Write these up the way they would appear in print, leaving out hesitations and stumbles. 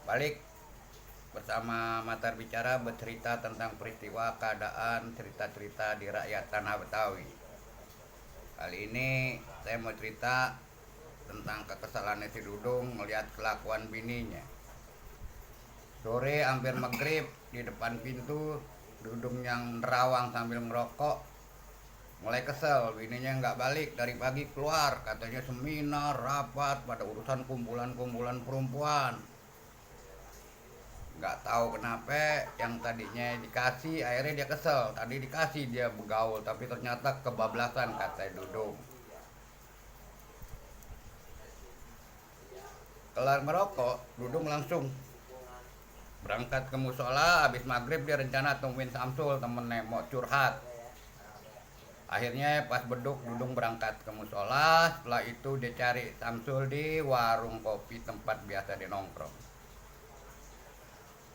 balik bersama Matar Bicara bercerita tentang peristiwa, keadaan, cerita-cerita di rakyat tanah Betawi. Kali ini saya mau cerita tentang kekesalannya si Dudung melihat kelakuan bininya. Sore hampir maghrib di depan pintu, Dudung yang nerawang sambil ngerokok mulai kesel, bininya nggak balik dari pagi keluar, katanya seminar, rapat pada urusan kumpulan-kumpulan perempuan. Nggak tahu kenapa yang tadinya dikasih akhirnya dia kesel, tadi dikasih dia begaul tapi ternyata kebablasan, kata Dudung. Kelar merokok, Dudung langsung berangkat ke musola. Habis maghrib dia rencana tungguin Samsul, temennya mau curhat. Akhirnya pas beduk Dudung berangkat ke musola. Setelah itu dia cari Samsul di warung kopi tempat biasa dia nongkrong.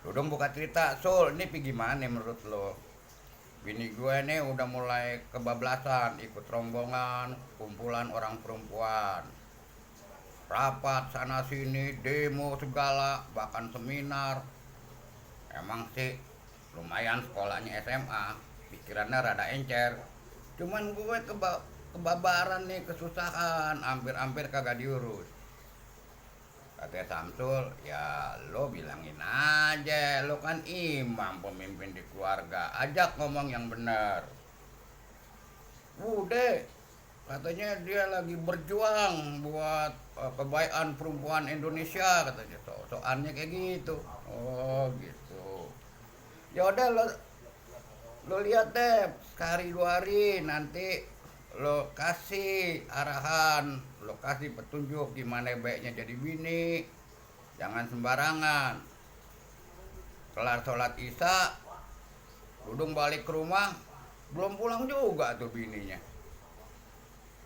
Dudung buka cerita, "Sul, ini gimana menurut lo? Bini gue nih udah mulai kebablasan, ikut rombongan kumpulan orang perempuan, rapat sana sini, demo segala, bahkan seminar. Emang sih lumayan sekolahnya SMA, pikirannya rada encer. Cuman gue kebabaran nih, kesusahan, hampir-hampir kagak diurus." Katanya Samsul, "Ya lo bilangin aja, lo kan imam pemimpin di keluarga, ajak ngomong yang benar." Udah, katanya dia lagi berjuang buat kebaikan perempuan Indonesia, katanya. Soalnya kayak gitu. Oh gitu. Ya udah, lo lihat deh, sehari 2 hari nanti lo kasih arahan, lo kasih petunjuk gimana baiknya jadi bini, jangan sembarangan. Kelar sholat isya, Dudung balik ke rumah, belum pulang juga tuh bininya.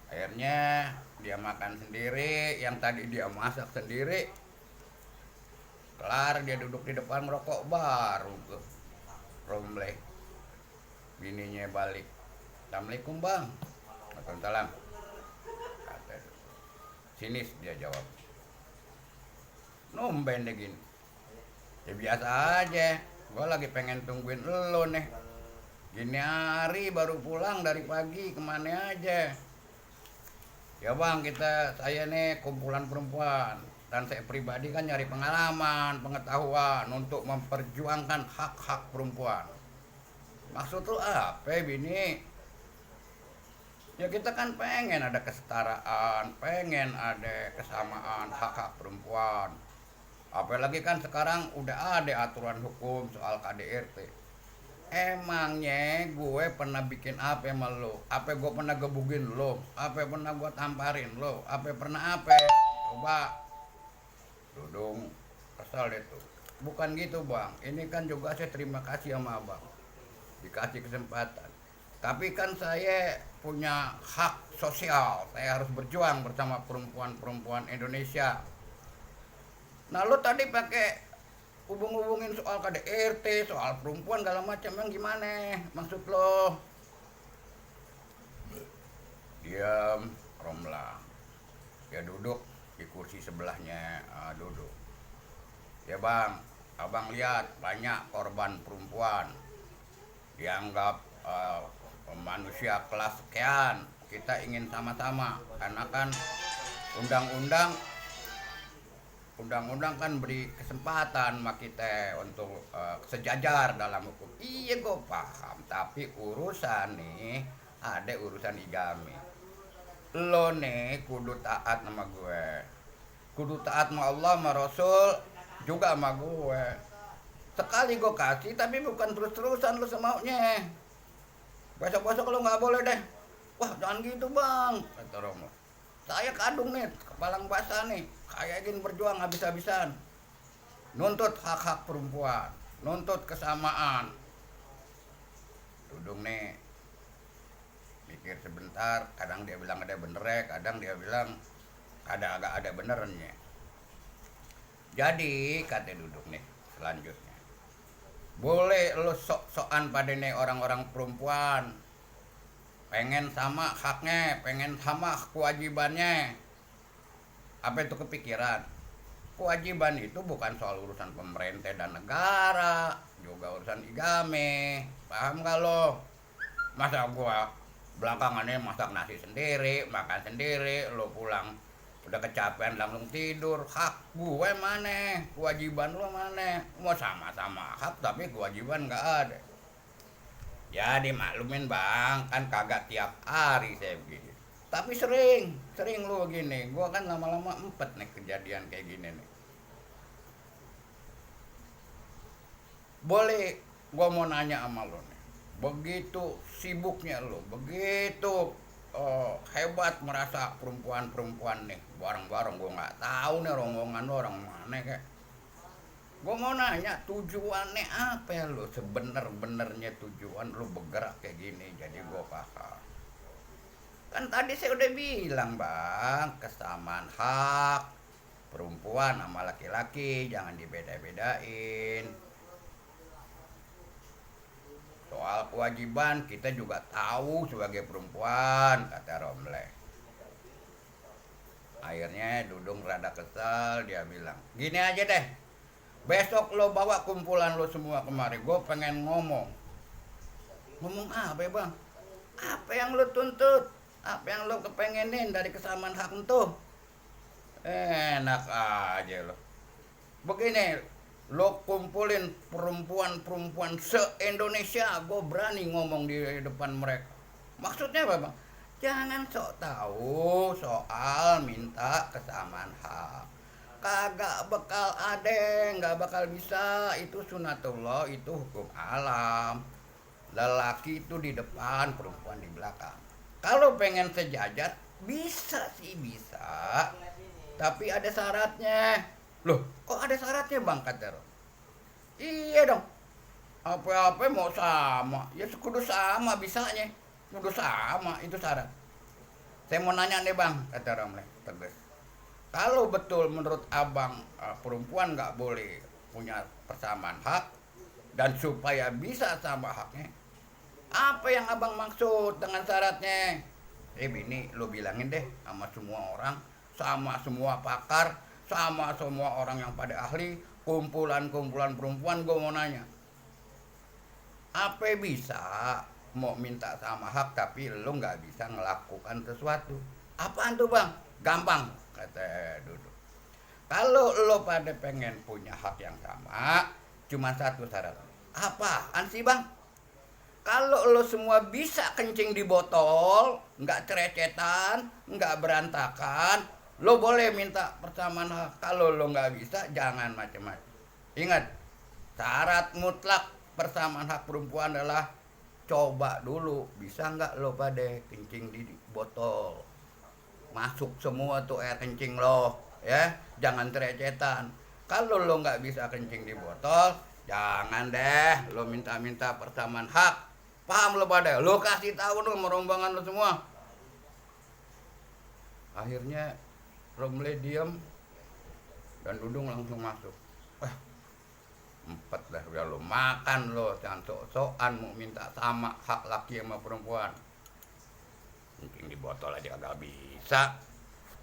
Akhirnya dia makan sendiri, yang tadi dia masak sendiri. Kelar dia duduk di depan merokok, baru tuh Romleh bininya balik. "Assalamualaikum bang." "Waalaikumsalam." Kata, sinis dia jawab. "Numben deh gini." "Ya biasa aja, gua lagi pengen tungguin lo nih. Gini hari baru pulang dari pagi, kemana aja?" "Ya bang, saya nih kumpulan perempuan, dan saya pribadi kan nyari pengalaman, pengetahuan untuk memperjuangkan hak-hak perempuan." "Maksud lu apa, bini?" "Ya kita kan pengen ada kesetaraan, pengen ada kesamaan hak-hak perempuan. Apalagi kan sekarang udah ada aturan hukum soal KDRT. Emangnya gue pernah bikin apa sama lo? Apa gue pernah gebugin lo? Apa pernah gue tamparin lo? Apa pernah apa? Coba." Dudung kesal deh tuh. "Bukan gitu bang, ini kan juga saya terima kasih sama abang, dikasih kesempatan. Tapi kan saya punya hak sosial, saya harus berjuang bersama perempuan-perempuan Indonesia. Nah lo tadi pakai hubung-hubungin soal KDRT, soal perempuan segala macam, yang gimana maksud lo?" Diam, Romlah. Dia duduk di kursi sebelahnya Duduk. "Ya bang, abang lihat banyak korban perempuan dianggap manusia kelas sekian. Kita ingin sama-sama, karena kan undang-undang undang-undang kan beri kesempatan sama kita untuk sejajar dalam hukum." "Iya gue paham, tapi urusan nih ada urusan igami. Lo nih kudu taat sama gue, kudu taat sama Allah sama Rasul juga sama gue. Sekali gue kasih tapi bukan terus-terusan lo semaunya. Besok-besok lo nggak boleh deh." "Wah jangan gitu bang," kata Romo. "Saya kadung nih, kepalang basah nih, kayak ingin berjuang habis-habisan, nuntut hak-hak perempuan, nuntut kesamaan." Dudung nih mikir sebentar, kadang dia bilang ada benernya, kadang dia bilang ada agak ada benernya. "Jadi," kata Dudung nih selanjutnya, "boleh lo sok-sokan pada nih orang-orang perempuan, pengen sama haknya, pengen sama kewajibannya. Apa itu kepikiran? kewajiban itu bukan soal urusan pemerintah dan negara, juga urusan igame. Paham gak lo? Masa gua belakangannya masak nasi sendiri, makan sendiri, lo pulang udah kecapean langsung tidur. Hak gue mana? Kewajiban lo mana? Mau sama-sama hak tapi kewajiban nggak ada. Ya dimaklumin bang, kan kagak tiap hari saya begini. Tapi sering lu gini. Gua kan lama-lama empet nih kejadian kayak gini nih. Boleh, gua mau nanya sama lu nih. Begitu sibuknya lu, begitu hebat merasa perempuan-perempuan nih bareng-bareng, gua nggak tahu nih rombongan lu orang mana kayak. Gue mau nanya tujuannya apa ya lo, sebener-benernya tujuan lo bergerak kayak gini. Jadi gue paham. Kan tadi saya udah bilang bang, kesamaan hak perempuan sama laki-laki jangan dibeda-bedain. Soal kewajiban kita juga tahu sebagai perempuan, kata Romle. Akhirnya Dudung rada kesal, dia bilang gini aja deh, besok lo bawa kumpulan lo semua kemari, gue pengen ngomong. Ngomong apa ya bang? Apa yang lo tuntut? Apa yang lo kepengenin dari kesamaan hak itu? Enak aja lo. Begini, lo kumpulin perempuan-perempuan se-Indonesia, gue berani ngomong di depan mereka. Maksudnya apa bang? Jangan sok tahu soal minta kesamaan hak. Kagak bakal ada, nggak bakal bisa. Itu sunatullah, itu hukum alam. Lelaki itu di depan, perempuan di belakang. Kalau pengen sejajar bisa sih bisa, tapi ada syaratnya. Loh kok ada syaratnya bang, kata Ron? Iya dong, apa-apa mau sama ya kudu sama bisanya, kudu sama, itu syarat. Saya mau nanya nih bang, kata Romle tegas. Kalau betul menurut abang perempuan nggak boleh punya persamaan hak dan supaya bisa sama haknya, apa yang abang maksud dengan syaratnya? Bini lo bilangin deh sama semua orang, sama semua pakar, sama semua orang yang pada ahli, kumpulan-kumpulan perempuan, gue mau nanya, apa bisa mau minta sama hak tapi lo nggak bisa ngelakukan sesuatu? Apaan tuh bang? Gampang, kata Duduk. Kalau lo pada pengen punya hak yang sama, cuma satu syarat. Apaan sih bang? Kalau lo semua bisa kencing di botol, nggak cerecetan, nggak berantakan, lo boleh minta persamaan hak. Kalau lo nggak bisa, jangan macam-macam. Ingat, syarat mutlak persamaan hak perempuan adalah coba dulu, bisa nggak lo pada kencing di botol. Masuk semua tuh air kencing lo, ya, jangan cerecetan. Kalau lo nggak bisa kencing di botol, jangan deh lo minta-minta persamaan hak. Paham lo pada? Lo kasih tahu dong rombongan lo semua. Akhirnya Romle diam dan Dudung langsung masuk. Empat dah udah lo makan lo, jangan sok-sokan mau minta sama hak laki sama perempuan. Mungkin di botol aja agak bisa.